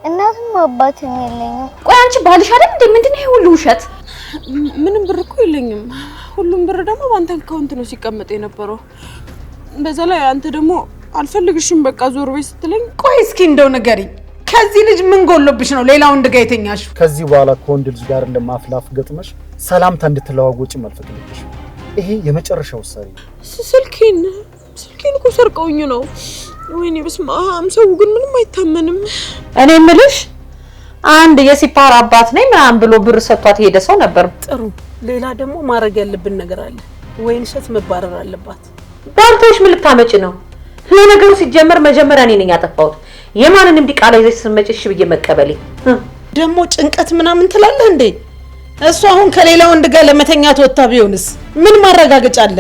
እናትም አባትም የለኝም። ቆይ አንቺ ባልሽ አይደል እንዴ? ምንድን ነው ይሄ ሁሉ ውሸት? ምንም ብር እኮ የለኝም። ሁሉም ብር ደግሞ በአንተ account ነው ሲቀመጥ የነበረው። በዛ ላይ አንተ ደግሞ አልፈልግሽም በቃ ዞር በይ ስትለኝ፣ ቆይ እስኪ እንደው ንገሪኝ፣ ከዚህ ልጅ ምን ጎሎብሽ ነው ሌላ ወንድ ጋር የተኛሽው? ከዚህ በኋላ ከወንድ ልጅ ጋር ለማፍላፍ ገጥመሽ ሰላምታ እንድትለዋወጪም አልፈቅድልሽም። ይሄ የመጨረሻ ውሳኔ ነው። ስልኬን እኮ ሰርቀውኝ ነው። ወይኔ በስመ አብ! ሰው ግን ምንም አይታመንም። እኔ የምልሽ አንድ የሲፓር አባት ነኝ ምናምን ብሎ ብር ሰጥቷት የሄደ ሰው ነበር። ጥሩ። ሌላ ደግሞ ማድረግ ያለብን ነገር አለ። ወይንሸት መባረር አለባት። ባልቶሽ ምን ልታመጪ ነው? ለነገሩ ሲጀመር መጀመሪያ እኔ ነኝ ያጠፋሁት። የማንንም ዲቃላ ይዘሽ ስትመጪ እሺ ብዬ መቀበሌ። ደግሞ ጭንቀት ምናምን ትላለህ እንዴ? እሱ አሁን ከሌላ ወንድ ጋር ለመተኛት ወጥታ ቢሆንስ ምን ማረጋገጫ አለ?